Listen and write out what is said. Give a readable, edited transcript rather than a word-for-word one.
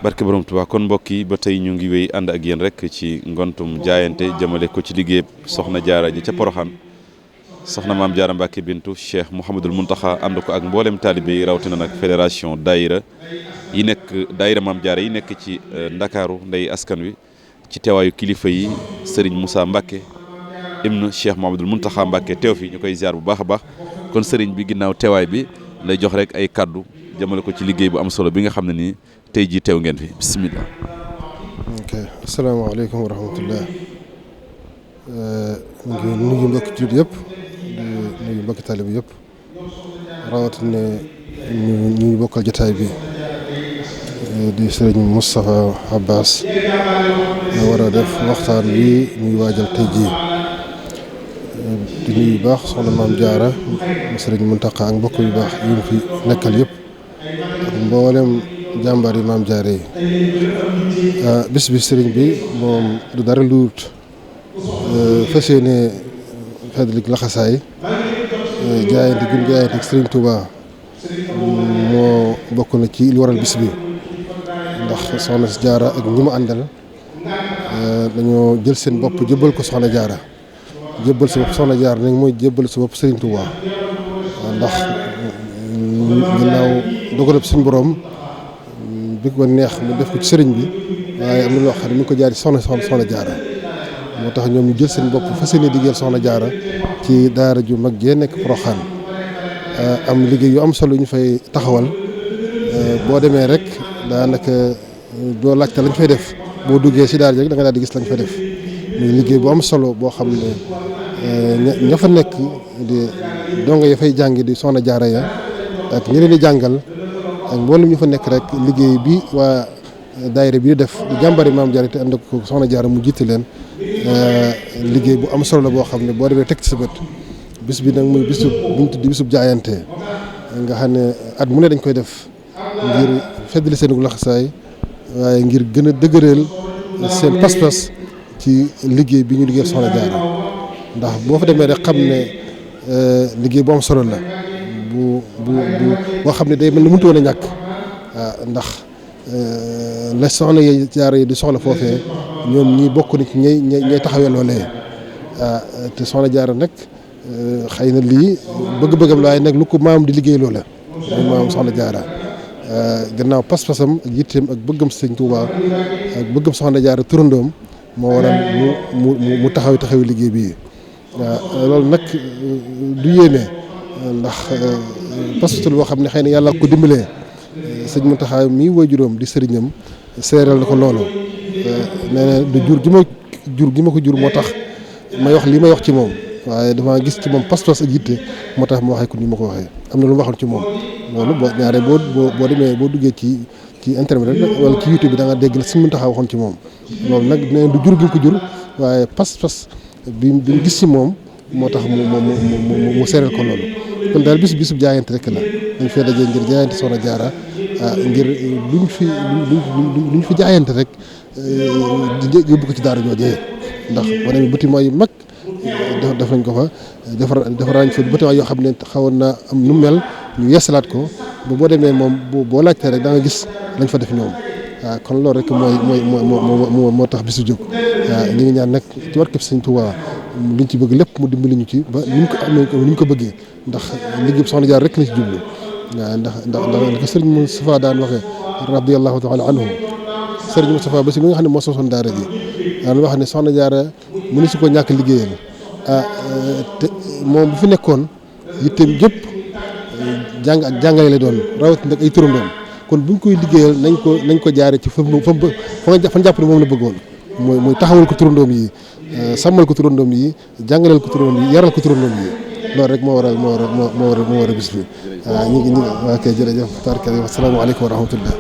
barke borom Tuubaa kon mbokk yi ba tey ñu ngi wéy ànd ak yéen rek ci ngontum jaayante jëmale ko ci liggéey soxna jaara ji ca Poroxaan soxna maam jaara Mbàkke bintu Cheikh Mouhamadul Mountakha ànd ko ak mboolem taalibe yi rawatina nag fédération daayira yi nekk daayira maam jaara yi nekk ci Ndakaaru ndey askan wi ci teewaayu kilifa yi Serigne Moussa Mbacke ibnu Cheikh Mouhamadul Mountakha Mbacke teew fi ñu koy ziar bu baax a baax kon Serigne bi ginnaaw teewaay bi lay jox rek ay kaddu jëmale ko ci liggéey bu am solo bi nga xam ne nii tey jii teew ngeen fi bisimilah. ok asalaamaaleykum wa rahmatullah ngi nuyu mbokki jullit yëpp di nuyu mbokki taalibe yëpp rawatina ñu bokkal jotaay bi di sëriñ Moustapha Abbas war a def waxtaan wi ñuy waajal tey jii di nuyu baax soxna maam Jaara sëriñ Mountakha ak mbokk yu baax yi ñu fi nekkal yëpp ak mboolem jàmbaar yi maam Jaara yi bis bi sëriñ bi moom du dara lu wut fas yéene feddalik laxasaay jaayante gi mu jaayante ak sëriñ Touba moo bokk na ci li waral bis bi ndax soxna si Jaara ak ñi mu àndal dañoo jël seen bopp jébbal ko soxna Jaara jébbal sa bopp soxna Jaara nag mooy jébbal sa bopp sëriñ Touba ndax ginnaaw dogalab suñu borom bi ko neex mu def ko ci sëriñ bi waaye am na loo xam ne mi ngi ko jaar ci soxna Jaara moo tax ñoom ñu jël seen bopp fas yéene diggeel soxna Jaara ci daara ju mag jee nekk Poroxaan am liggéey yu am solo yu ñu fay taxawal boo demee rek daanaka doo laajte lañ fay def boo duggee si daara ji rek da nga daal di gis lañ fay def muy liggéey bu am solo boo xam ne ña fa nekk di dongo ya fay jàngi di soxna Jaara ya ak ñi leen di jàngal ak mboolem ñu fa nekk rek liggéey bi waa daayira bi di def di jàmbari maam Jaara te ànd ko soxna Jaara mu jiite leen liggéey bu am solo la boo xam ne boo demee teg ci sa bët bis bi nag muy bisub bu ñu tuddi bisub jaayante nga xam ne at mu ne dañ koy def ngir feddali seen laxasaay waaye ngir gën a dëgëreel seen pas-pas ci liggéey bi ñu liggéey soxna Jaara ndax boo fa demee rek xam ne liggéey bu am solo la bu boo xam ne day mel ni mënut woon a ñàkk ndax la soxna Jaara yi di soxla foofee ñoom ñi bokk na ci ñay taxawee loolee te soxna Jaara nag xëy na lii bëgg-bëggam la waaye nag lu ko maam di liggéey loola moom maam soxna Jaara gannaaw pas-pasam ak yitteem ak bëggam sëñ Tuuba ak bëggam soxna Jaara turandoom moo waral mu taxawi liggéey bii loolu nag du yéene ndax pas-pasul boo xam ne xëy na yàlla ko dimbalee sëñ Mountakha mii waajuram di sëriñam seeral na ko loolu nee na du jur gi ma ko jur moo tax may wax li may wax ci moom waaye dama gis ci moom pas-pas ak yitte moo tax ma waxee ko ni ma ko waxee am na lu ma waxoon ci moom loolu boo ñaare boo demee boo duggee ci internet rek wala ci YouTube bi da nga dégg la sëñ Mountakha waxoon ci moom loolu nag nee du jur gi ko jur waaye pas-pas bi mu gis ci moom moo tax mu seeral ko loolu kon daal bisub jaayante rek la dañ fee dajee ngir jaayante soxna Jaara ngir luñ fi jaayante rek yóbbu ko ci daara joojee ndax boo demee bâtiment yu mag def nañ ko fa defar nañ fa bâtiment yoo xam ne xawoon naa am nu mel ñu yeesalaat ko ba boo demee moom boo laajtee rek da nga gis lañ fa def ñoom waaw kon loolu rek moo tax bisu jóg waaw ñu ngi ñaan nag ci warkeb Sëñ Tuubaa liñ ci bëgg lépp mu dimbali ñu ci ba ni ñu ko bëggee ndax liggéey soxna Jaara rek la ci jublu waaw ndax li ko sëriñ Moustapha daan waxee radiyallahu taala anhu sëriñ Moustapha ba si mi nga xam ne moo sosoon daara ji daan wax ne soxna Jaara mënu si ko ñàkk liggéeyal te moom bu fi nekkoon yitteem jëpp jàng ak jàngale la doon rawatina nag ay turandoom kon buñ koy liggéeyal nañ ko jaare ci fa nga jàpp ne moom la bëggoon mooy taxawal ko turandoom yi sàmmal ko turandoom yi jàngaleel ko turandoom yi yaral ko turandoom yi loolu rek moo waral bis bi waaw ñu ngi waa kay jërëjëf tabaraka asalaamaaleykum wa rahmatullah